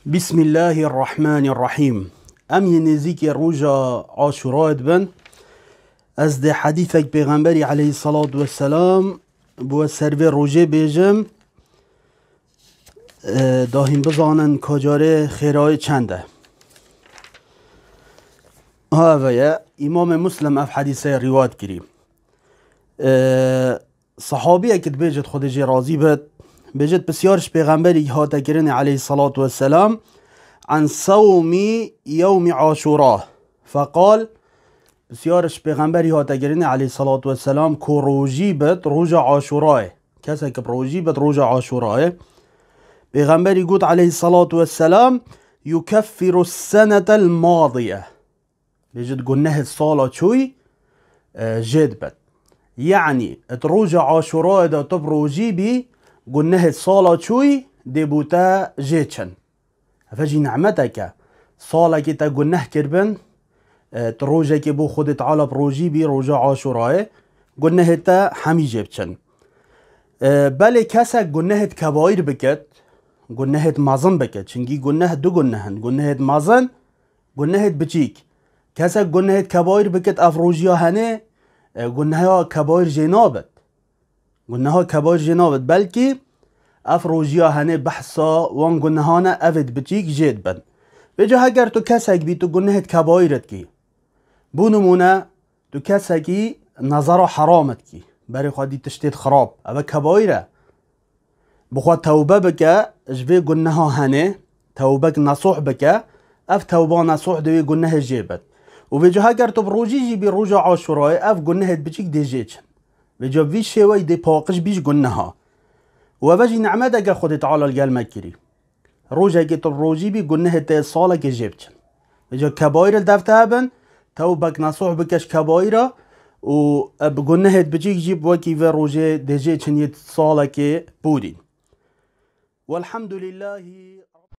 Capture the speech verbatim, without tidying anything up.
Bismillahirrahmanirrahim. Em yê nêzîkê roja Aşurayê dibin. Ez dê hedîsek Pêxemberî aleyhissalatu vesselam bi we ser vê rojê bêjim. E, da hîn bizanin ka carê xêrayê çend e. Ha, eve ye. Îmamê Muslim ev hedîseyê rîwayet kirî. E, Sahabiyek dibêjit, Xwedê jê razî bit, bêjit, pisyar ji Pêxemberî hate kirinê aleyhissalatu vesselam, an sewmî yewmî Aşura. Feqal, pisyar ji Pêxemberî hate kirinê aleyhissalatu vesselam, ku rojî bit roja Aşurayê. Kesek bi rojî bit roja Aşurayê. Pêxemberî got aleyhissalatu vesselam, yukeffiru senetel madiye. Bêjit gunehê sala çûyî, e, jê dibet. Yanî, di roja Aşurayê de tu bi rojî bî, gunehê sala çûyî dê bo te jê çin. Eve jî nîmetek e. Salekê te guneh kiribin, e, tu rojekê bo Xwedê Teala bi rojî bî, roja Aşurayê, gunehê te hemî jê biçin. E, belê kesek gunehê kebaîr bikit, gunehê mezin bikit. Çinkî guneh du guneh in. Gunehê mezin, gunehê biçîk. Kesek gunehê kebaîr bikit, ev rojiya henê, e, guneha kebaîr jê nabit. Guneha kebaîr jê nabit. Belkî ev rojiya henê behsa wan gunehan e, evêt biçîk jê dibin. Vêca heger tu kesek bî, tu gunehê kebaîr dikî. Bo nimûne, tu kesekî nezara heram dikî. Berê xwe dî tiştêt xirab. Eve kebaîr e. Bi xwe tewbe bike, ji vê guneha henê, tewbek nesuh bike, ev tewba nesuh dê wê gunehê jê bit. Û vêca heger tu bi rojî jî bî roja Aşurayê, ev gunehêt biçîk dê jê çin. Vêca vî şêweyî dê paqij bî ji guneha. Û eve jî nîmeteke Xwedê Teala li gel me kirî. Rojekê tu bi rojî bî, gunehê te salekê jê biçin. Vêca kebaîr li dev te hebin, tewbek nesuh bike ji kebaîra û bi gunehêt biçîk jî bi wekî vê rojê dê jê çin yê salekê pûrîn. Welhamdulillahî